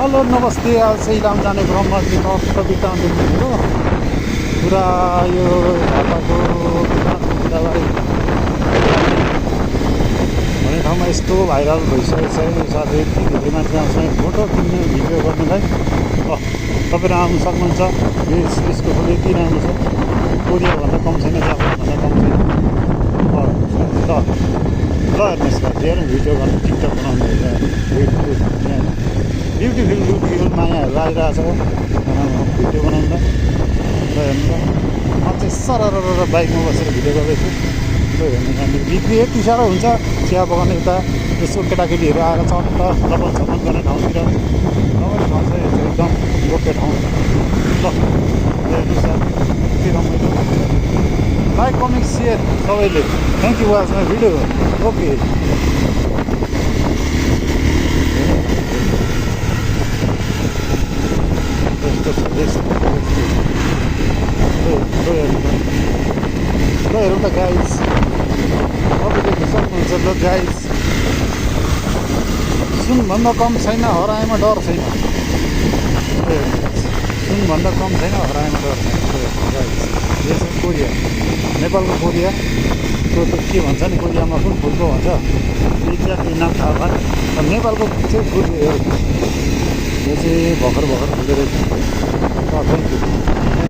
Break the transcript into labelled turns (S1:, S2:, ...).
S1: Hello नमस्ते। आज चाहिँ इलाम जाने क्रममा चाहिँ टक्क बिताउनु हो पुरा यो ढाकाको बिदाबारी भन्ने ठाउँमा यस्तो भाइरल भइसकेको छ साथै धेरै मान्छे आउँछ फोटो खिच्ने भिडियो गर्नलाई। तपाईँहरू आउनु सक्नुहुन्छ। यसको फोटो यति राम्रो छ, कोरियाभन्दा कम छैन, जापानभन्दा कम छैन। ल हेर्नुहोस् भाइ, हेरौँ भिडियो गर्नु, टिकटक बनाउनु ब्युटिफुल मायाहरू आइरहेछ भिडियो बनाउँदा। ल हेर्नु त, म चाहिँ सरर बाइकमा बसेर भिडियो गर्दैछु। ल हेर्नु यहाँनिर बिक्री यति साह्रो हुन्छ चिया बगान यता। यसो केटाकेटीहरू आएर चट्ट लपन छपन गर्ने ठाउँतिर रमाइलो ठाउँ छ। यो चाहिँ एकदम गोप्य ठाउँ। ल हेर्नुहोस् त यति रमाइलो। लाइक कमेन्ट सेयर सबैले। Thank you watch my video. Okay ल हेरौँ त गाइज, तपाईँ देख्न सक्नुहुन्छ। ल गाइज, सुनभन्दा कम छैन, हराएमा डर छैन। सुनभन्दा कम छैन, हराएमा डर छैन। गाइज यो चाहिँ कोरिया, नेपालको कोरिया। त्यो त के भन्छ नि, कोरियामा कुन फुलको भन्छ एक्ज्याक्टली नाम थाहा भएन। नेपालको चाहिँ फुल यो चाहिँ भर्खर फुलेर। Thank you.